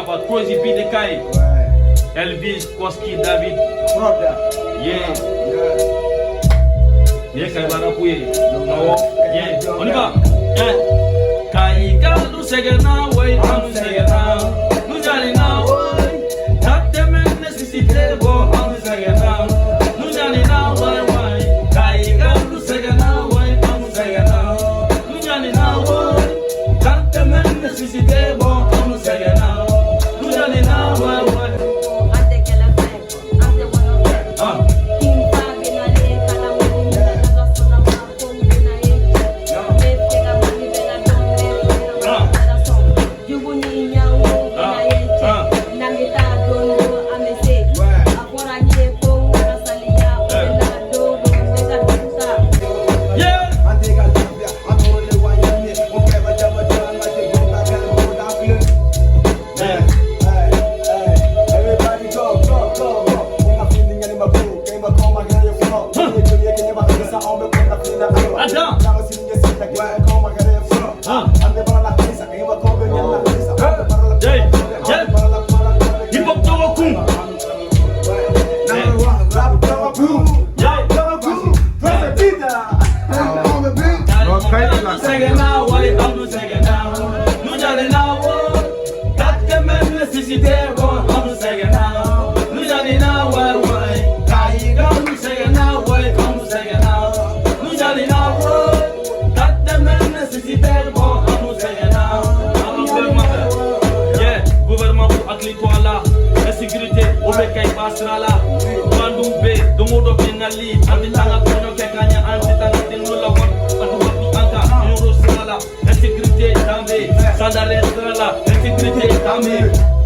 Y'a Crazy B de Kayi. Elvis Koski David. Yeah. Nin ye Kayiba rap ye. Awɔ. Yeah. On y va. Un. Kayikalu sɛgɛnna wayi, anw sɛgɛnna. Nu ɲanina wayi. Ka tɛmɛ nécessité bɔ, anw sɛgɛnna. Nu ɲanina wayi wayi. Kayikalu sɛgɛnna wayi, anw sɛgɛnna. Nu ɲanina wayi. Ka tɛmɛ nécessité bɔ, anw sɛgɛnna. Nu ɲanina wayi wayi. An tɛ kɛlɛ fɛ, an tɛ wɔyɔ fɛ. Ah. King fa bɛ nalen kalanko min na, n'Ala sɔnna ma ko n bɛ na ye cɛ. N bɛ fɛ ka Mali bɛɛ ladɔn, n bɛ fɛ ka Mali bɛɛ lasɔn. Jugu ni ɲango bɛ na ye cɛ. N'an bɛ taa don o don, an bɛ se. A fɔra n ye ko n kana saliya, o de la don o don n bɛ ka dugu ta. Yeah. An tɛ ka lafiya, an tɔɔrɔlen wa ɲani o kɛra jama jama tɛ bɔ ka kɛlɛ mɔgɔ da filɛ. Yeah. Hey, hey, everybody go, go, go, go. Kunnafoni ɲanima ko, kɛnɛma kɔma kɛnɛ ye fɔlɔ. Ye joli ye kɛnɛma halisa anw bɛ kunnafoni na ayiwa. Attends. N'an ka sini ɲɛsigi ta kɛnɛma kɔma kɛnɛ ye fɔlɔ. Ah. An bɛ baara la halisa, kɛnɛma kɔ bɛ ɲɛ la halisa. An bɛ baara la, Yeah. an bɛ baara la, kuma la, kuma la. Hip hop dɔgɔkun. Number one, rap dɔgɔkun. Yeah. Dɔgɔkun, President. On the beat. Anw sɛgɛnna wayi, anw sɛgɛnna. Nu ɲanina wo. Ka tɛmɛ nécessité bɔ, anw sɛgɛnna. Nu ɲanina wayi wayi. Kayikaw sɛgɛnna wayi, anw sɛgɛnna. Nu ɲanina wo. Ka tɛmɛ nécessité bɔ, anw sɛgɛnna. An bɛ gouvernement fɛ. Yeah, gouvernement k'u hakili to a la. Insécurité o bɛ kɛ i ba sira la. Bandiw bɛ yen, don o don bingali. An tɛ taa an ka kɔɲɔ kɛ ka ɲɛ, an tɛ taa an ka denkundi la wari a tɛ wari di an kan. Yɔrɔ sira la, insécurité danbe. Sandarɛ sira la, insécurité danbe.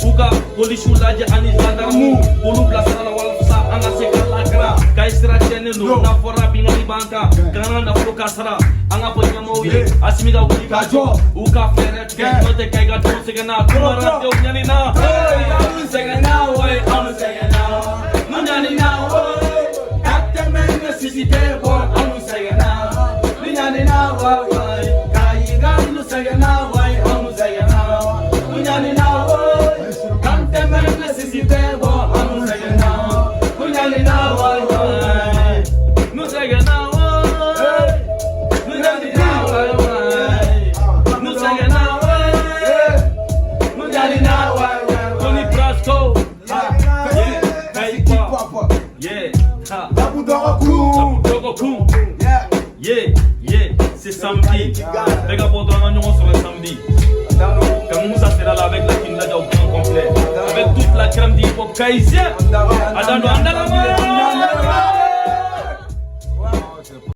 U ka polisiw lajɛ ani gendarmew k'olu bila sira la walasa an ka se ka lakana. Kayi sira tiɲɛnen don, n'a fɔra bingali b'an kan. K'an ka nafolo ka sara, an ka fɔ ɲɛmaaw ye. Asimi ka wuli ka jɔ, u ka fɛɛrɛ tigɛ. N'o tɛ Kayi ka denw sɛgɛnna, tungarandenw ɲanina. Anw sɛgɛnna wayi, anw sɛgɛnna. Nu ɲanina wayi. Ka tɛmɛ nécessité bɔ, anw sɛgɛnna. Nu ɲanina wayi wayi. Kayika nu sɛgɛnna wayi, anw sɛgɛnna. Nu ɲanina wayi. Ka tɛmɛ nécessité bɔ, anw sɛgɛnna. Nu ɲanina wayi wayi. Nu sɛgɛnna wayi. Nu ɲanina wayi wayi. Nu sɛgɛnna wayi. Nu ɲanina wayi wayi. Tony Brasco. Yeah. Kayi Hip hop. Yeah. Ha. Rap dɔgɔkun. Dɔgɔkun. Yeah. Yeah, c'est samedi. Bɛɛ ka bɔ dɔrɔn an ka ɲɔgɔn sɔrɔ samedi. Kangou Moussa sera là avec la King Nadia au grand complet. Avec toute la crème du hip-hop kayisien. Adando Andalama.